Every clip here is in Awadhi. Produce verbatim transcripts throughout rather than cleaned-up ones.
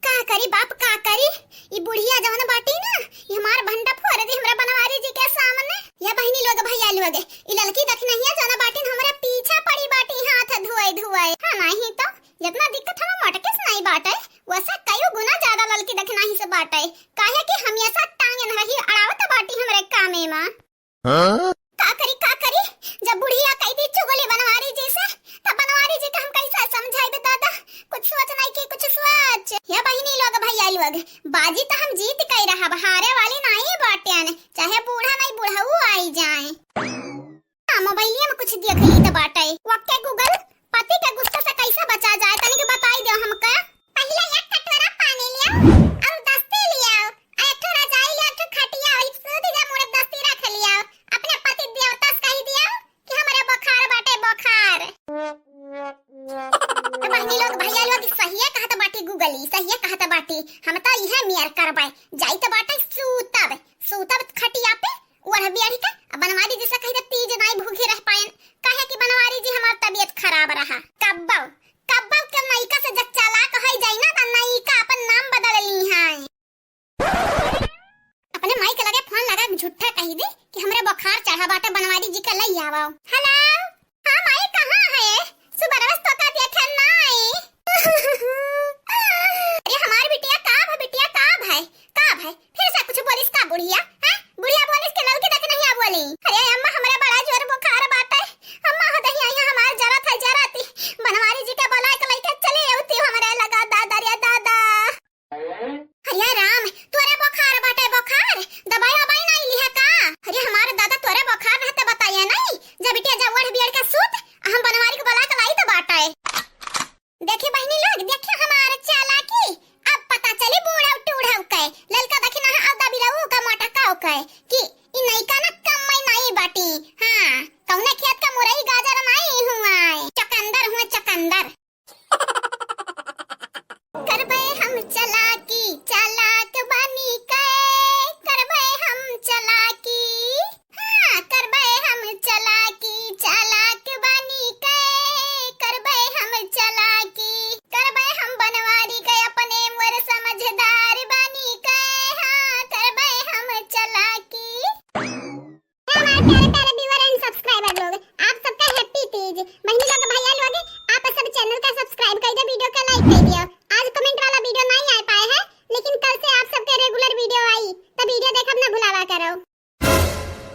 का करी बाप, का करी? ई बुढ़िया जवन बाटी ना, ई हमार भंडा फोर दी हमरा बनवारी जी के सामने। या बहिनी लोग, भैया लोग, ई ललकी दखिनहिया जवन बाटिन हमरा पीछा पड़ी बाटी हाथ धोए धोए। हाँ, नहीं तो जितना दिक्कत हम मोटके से नहीं बाटे, वैसे कई गुना ज्यादा ललकी दखिनही से बाटे। काहे कि हमेशा टांगन रही अड़ावत बाटी हमरे कामे मा। हाँ? का करी, का करी? जब बुढ़िया कई दी चुगली बनवारी जी से, तब बनवारी जी का हम कैसे समझाइबे दादा? कुछ सोच नहीं की, कुछ सोच। या बहिनी लोग, भैया लोग, बाजी तो हम जीत के रहब, हारे वाली नहीं बाटेन, चाहे बूढ़ा नहीं बुढ़ऊ आई जाए। हाँ, मोबाइलिया में कुछ देख ली तो बाटे। ओके Google, पति के गुस्सा से कैसे बचा जाए, तनिक बताई दो हमका। पहिले एक कटोरा पानी लियाओ और दस्ती लियाओ, और एक ठो रजाई लियाओ, एक ठो खटिया, और सूत जा मुड़े दस्ती रख लियाओ। अपने पति देवता से कही दियाओ कि हमरे बुखार बाटे, बुखार। तो बहिनी लोग, भैया लोग, सहिए कहत बाटी Google, ई सहिए कहत बाटी। हम तो इहे मियर करबै, जाई तो बाटे सूतब, सूतब खटिया पे, ओढ़ बियाढ़ी के, अब बनवारी जी से कही दे तीज नाई भूखी रह पाएन, काहे कि बनवारी जी हमार तबीयत खराब रहा। कब्बो, कब्बो के नयका से जब चालाक होई जाई ना, त नयका अपन नाम बदल ली हैं। अपने माई के लगे फोन लगा के झूठा कही दे कि हमरे बुखार चढ़ा बाटे, बनवारी जी के लई आवो। हेलो, हाँ माई, कहाँ है? सुबह रोज तो का देखे नाई। अरे हमार बिटिया का भा, बिटिया का भा, का भा? फिर से कुछ बोलिस का बुढ़िया? हैं? बुढ़िया बोलिस के ललकी दखिनहिया बोली? अरे अम्मा, हमरा बड़ा जोर बुखार बाटे। अम्मा, हो दहिया, यहाँ हमार जरत है, जरत ही। बनवारी जी के बोला के लइके चली अउती हमरे लगा, दादा रे दादा। अरे राम, तोरे बुखार बाटे बुखार, दवाई ववाई नाई लिहा का? अरे हमार दादा, तोरे बुखार रहते बताया नाई, जब बिटिया जा ओढ़ बियाढ़ के सूत, हम बनवारी के बोला के लाई तो बाटे। देखी बहिनी लोग, देखी हमार चालाकी। अब पता चली बूढ़ऊ टूढ़ऊ के, ललका दखिनहा अउर दबिरऊ का मोटकाऊ के, कि ई नयका ना कम्मै नाई बाटी। हाँ, कौने खेत का मुरई गाजर नाई हुआ है, चकंदर हुआ चकंदर। करबे हम चालाकी, चालाक बनी के, करबे हम चालाकी। हाँ, करबै हम चालाकी, चालाक बनी के, करबै हम चालाकी, करबै हम बनवारी के अपने मोर समझदार बनी के, हाँ, करबै हम चालाकी। हमारे प्यारे प्यारे viewer and subscriber लोग, आप सबका happy तीज। बहिनी लोग, भैया लोग, आप सब channel का subscribe कर दो, video का like कर दियो। आज comment वाला video नहीं आ पाए है, लेकिन कल से आप सबके regular video आई, तो video देखब ना भुलावा करो।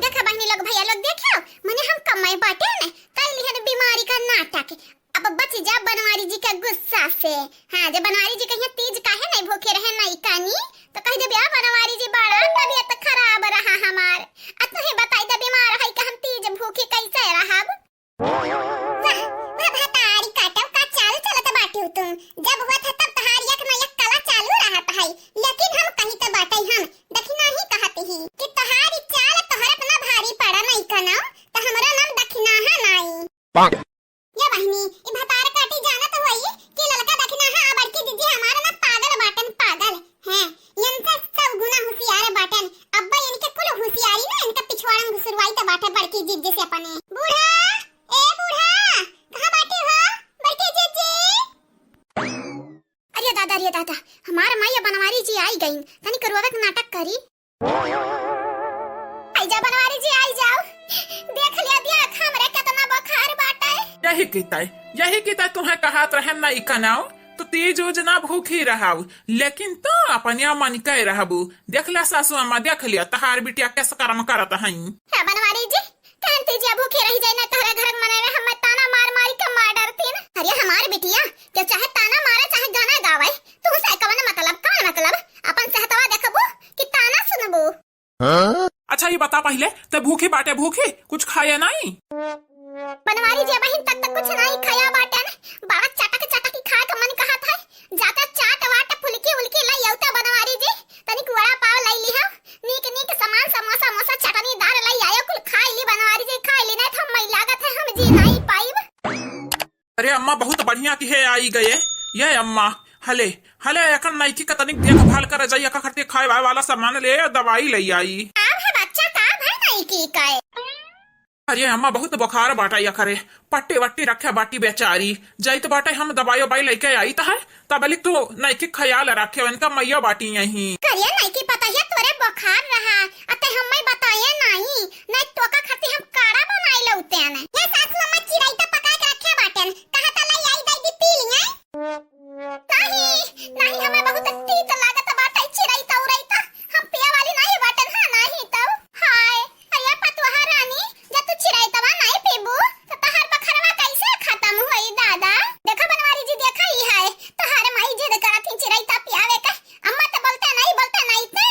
देखा बहिनी लोग, भैया लोग, देखो, मने हम कम्मै बाटे न, कई लिहन बीमारी का नाटक। अब बच जा बनवारी जी के गुस्सा से। हाँ, जब बनवारी जी कहिया तीज काहे नहीं भूखे रहे नहीं कानी, तो कह देबे, "आ बनवारी जी, बड़ा तबीयत खराब रहा हमार। आ तुहे बताई दे, बीमार है कि हम तीज भूखे कैसे रहब?" वाह, वाह भतारी काटो, का चाल चलत बाटिउ तुम। जब हुआ था तब तहार एक न एक कला चालू रहत है, लेकिन हम कही त बाटे हम, दखिनही कहत ही कि तहारी चाल तोहर अपना भारी पड़ा नहीं कनो, त हमरा नाम दखिनहा नाई। पाक। ये बहिनी, ई भतार काटी जानत होई कि ललका दखिनहा आ बड़की दीदी हमार ना पागल बाटन, पागल। हैं, इनसे सौ गुना होशियार बाटन। अब्बा इनके कुल होशियारी ना इनका पिछवाड़न घुसुरवाई त बाटे बड़की दीदी से अपने। बूढ़ा, ए बूढ़ा, कहाँ बाटे हो? बड़की दीदी। अरे दादा, अरे दादा, हमार माई बनवारी जी आई गईन, तनी करुआवे के नाटक करी। आई जा बनवारी जी, आई जाओ। देख लिया, देख हमरे केतना बुखार बाटे। यही किताई, यही किताई तुम्हें कहत रहे नहीं कनाओ, तो तीज उज ना भूखी रहाऊ, लेकिन तो अपनिया मन के रहबू। देख लिया सासू अम्मा, देख लिया तहार बिटिया कैसे कर्म करत हई। हे बनवारी जी, कहन तीजिया भूखी रही जाई ना, तोहरे घर के मनई में हमें ताना मार मारी के मार डरतीन। अरे हमार बिटिया, के चाहे ताना मारे, चाहे गाना गावे, तुहसे कवन मतलब, कवन मतलब? अपन सेहतवा देखबू कि ताना सुनबू? हाँ? अच्छा, ये बता पहिले, ते भूखी बाटे, भूखी? कुछ खाए नहीं? बनवारी जी, अबहिन तक तो कुछ नहीं खाया बाटे ने। बड़ा चटक चटक ही खाए का मन कहत है। जाके चाट वाट फुलकी उलकी लाई आउता बनवारी जी। तनिक वड़ा पाव लाई ली हो। नीक नीक सामान, समोसा मोसा, चटनी दार लाई आयो, कुल खाई ली बनवारी जी, खाई ली, नहीं तो हमें लागत है हम जी नहीं पाइब। अरे अम्मा, बहुत बढ़िया कि हे आई गए। ये अम्मा, हले, हले, एकर नइकी का तनिक देखभाल करे जाई, एकर खातिर खाए वाए वाला सामान ले, दवाई ले आई। आव है बच्चा, का भय नइकी का? अरे अम्मा, बहुत बुखार बाटा या करे, पट्टी वट्टी रखे बाटी बेचारी, जाइत बाटे हम दवाई उवाई लइके आइत है, तब लिक तू नइकी ख्याल रखे, उनका मैया बाटी यहीं। करिया नइकी पता है तोरे बुखार रहा, अते हम्मे बताए नाई, नहीं तोका खातिर हम काढ़ा बनाई लौते आने। ये सासू अम्मा चिरैता पका के रखे बाटेन, कहा त लई आई दई दी पी लिया। नहीं, नहीं, हमें बहुत तीत लागत बाटे चिरैता उरैता, हम पिया वाली नहीं बाटेन, हाँ नहीं तो। हाय, अरे पतोहा रानी, जब तू चिरैतवा नहीं पीबू, तो तहार बखरवा कैसे खत्म होई दादा? देखा बनवारी जी, देखा ई है, तहार माई जिद करत ही चिरैता पियावे के, अम्मा तो बोलते नहीं, बोलते नहीं ते,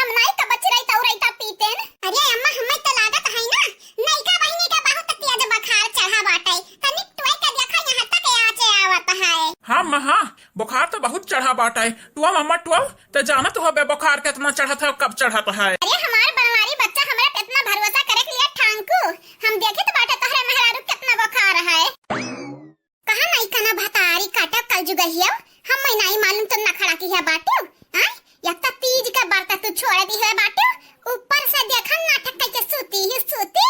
हम नहीं कब चिरैता उरैता पीते न। अरे अम्मा, हमें तो लागत है ना, नैका बहिनी के बहुत तेज बुखार चढ़ा बाटे, तनिक टोय के देखा यहाँ तक आचे आवत है। हाँ माँ, हाँ, बुखार तो बहुत चढ़ा बाटे, टुआ मम्मा टुआ, तो जानत हो बे बुखार कितना चढ़त है, कब चढ़त है। अरे हमार बनवारी बच्चा हमरा पे इतना भरोसा करे के लिए ठांकू, हम देखे तो बाटे तोहरे मेहरारू कितना बुखार है। कहा नहीं कना भतारी काटा कल जुगहिया, हम मैं नहीं मालूम तो नखड़ा किया बाटू। आय, एक तो तीज के बरता तू छोड़ दी है बाटू, ऊपर से देखा नाटक कैसे सूती ही सूती।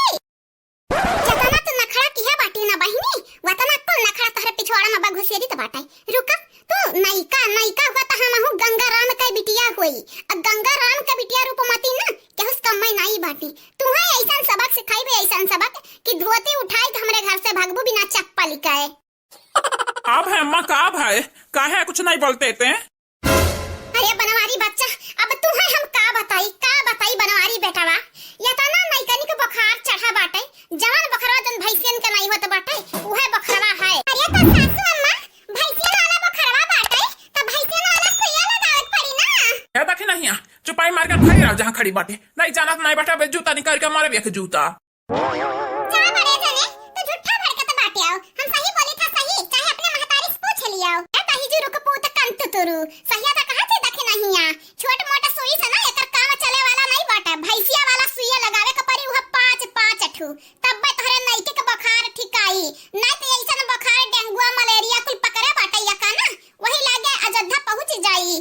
जतना तू नखड़ा किया बाटी ना बहिनी, वतना कुल नखड़ा तोहरे पिछवाड़ा में बघुसेरी तो बाटे। रुका, तू नैका, नैका हुआ तो हम हूँ गंगा राम के बिटिया होई। अब गंगा राम के बिटिया रूपमती ना, केहू से कम नहीं बाटी। तू है ऐसन सबक सिखाइबे, ऐसन सबक कि धोती उठाई के हमरे घर से भगबू बिना चप्पल के। का भय अम्मा, का भय? काहे कुछ नहीं बोलते ते? अरे बनवारी बच्चा, अब तू है हम का बताई, का बताई बनवारी बेटवा, ये तो ना नैकनी के बुखार चढ़ा बाटे, जवन बुखरवा जन भैंसियन के नहीं होत बाटे, उहे बुखरवा है। अरे तो सासू अम्मा, भैंसियन वाला बुखरवा बाटे, तो भैंसियन वाला सुइया लगावे के पड़ी ना। ए देखी नहीं, चुपाई मार के खड़ी रह जहाँ खड़ी बाटे, नहीं जानत नहीं बाटे, अबे जूता निकाल के मारे एक जूता। जा बड़े जने, तू झूठा भड़कत बाटे हो। हम सही बोली था सही, चाहे अपने महतारी से पूछ लियो। ए दहिजू रुक पूत कंत तुरु। सहिया तो कहा थे दखिनहिया। छोट मोट सुई से ना एकर काम चले वाला नहीं बाटे। भैंसिया वाला सुइया लगावे के पड़ी, उहे पाँच, पाँच ठू। तब्बे तोहरे नइके के बुखार ठिकाई। नहीं तो ऐसन बुखार डेंगुआ, मलेरिया कुल पकड़े बाटे या का ना, वही लागे अयोध्या पहुँच जाई।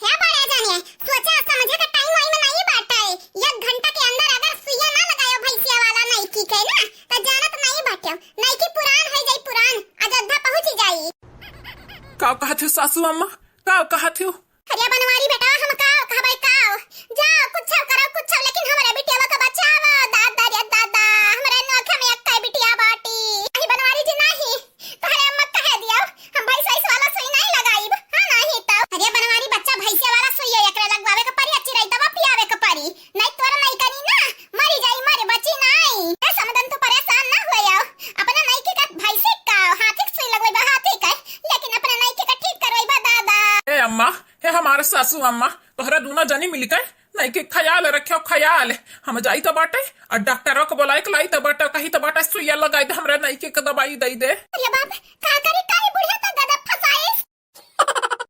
हे बड़े जने, सोचे समझे के टाइम वाइम नहीं बाटे। एक घंटा के अंदर अगर सुइया ना लगायो भैंसिया वाला नइकी के ना, तो जानत नहीं बाटे। नइकी पुरान है जाई पुरान, अयोध्या पहुँच जाई। का कहत हो सासू अम्मा? का कहत हो? अरे बनवारी बेटा, हम का कहबै का? जाओ, कुछ करो, कुछ, लेकिन हमरे बिटिया का बचावा। दादा रे दादा, हमरे नोखे में एक बिटिया बाटी। अही बनवारी जी नहीं, तोहरे अम्मा कहे दियो, हम भैंस वैस वाला सुई नहीं लगाइब, हाँ नहीं तो। अरे बनवारी बच्चा, भैंसे वाला सुई है, एकरे लगवावे के परी, अच्छी रही दवा पियावे के परी, नहीं तोर नहीं करी ना, मरी जाई, मरे बची नहीं। ए समदन, तू परेशान ना हुए आओ, अपने नहीं के का भैंसे का हाथी के सुई लगवाइबा, हाथी का, लेकिन अपने नहीं के का ठीक करवाइबा दादा। ए अम्मा, हे हमारे सासू अम्मा, तोहरा दूना जनी मिलके नइके ख्याल रखियो, ख्याल। हम जाई तो बाटे, और डॉक्टरवा के बोलाई के लाई तो बाटे, कही तो बाटे सुइया लगाई दे, हमरा नइके के दवाई दई दे। अरे बाप,